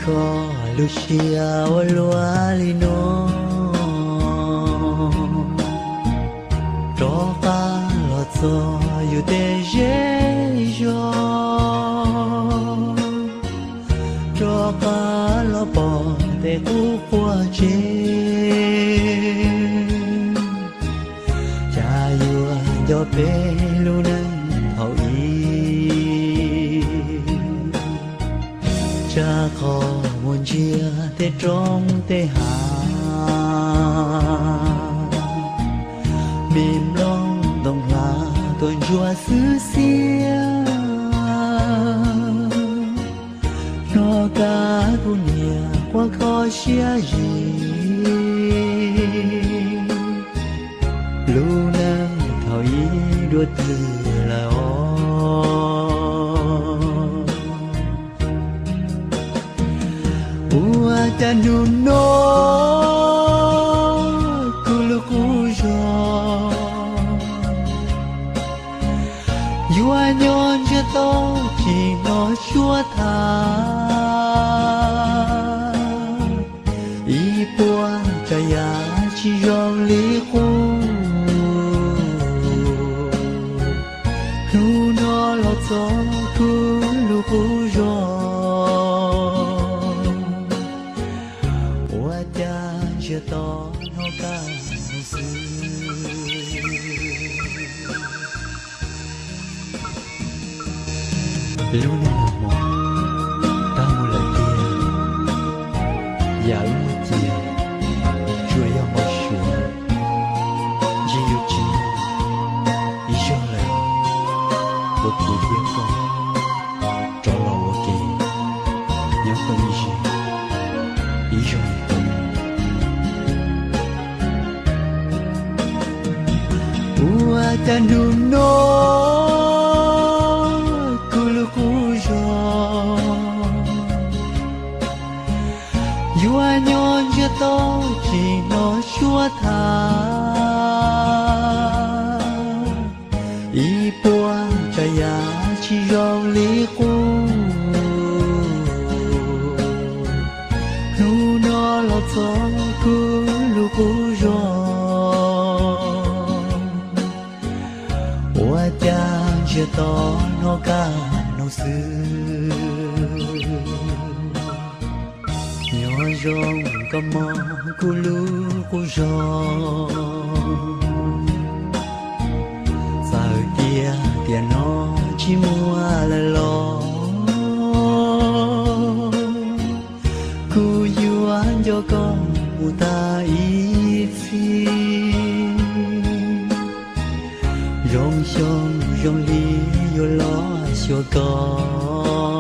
Koj lub siab ua luaj li no, rov qab los txog yus tej zej zog, rov qab los pom tej qub qub tsev, cas yuav nco peb lub neej thaum ub. Tsaj qhov muag ntsiag tej roob tej hav, me nplooj ntoo hlav tuaj ntsuab xwb xiab. Hnov kab kuv niam quaj kho siab zim, lub neej thaum ub dua twg lawm os. Ua cas hnub no kuv lub qub zog yuav nyob ntsiag to tsis hnov suab tham, ib puas tsav yam tsis zoo li qub. Hnub no los txog kuv lub qub zog, ua cas ntsiag to hnov kab xwb. Lub neej nag hmo tag mus lawm tiag, yam wb muaj cia tsuas yog npau suav, ntshe yuav tsis muaj ib zaug lawm uas kuv thiab koj rov los ua ke nyob koom ib zaug li ko. Ua cas hnub no kuv lub qub zog yuav nyob ntsiag to tsis hnov suab tham, ib puas tsav yam tsis zoo li qub. Hnub no los txog kuv lub qub zog, ua cas ntsiag to hnov kab noog xwb. Nyob zoo koj mog kuv lub qub zog, txawm tias tiam no tsis muaj lawm los kuv yuav nco koj mus tag ib txhis. Zoo xyoo zoo hli yuav los xyuas koj.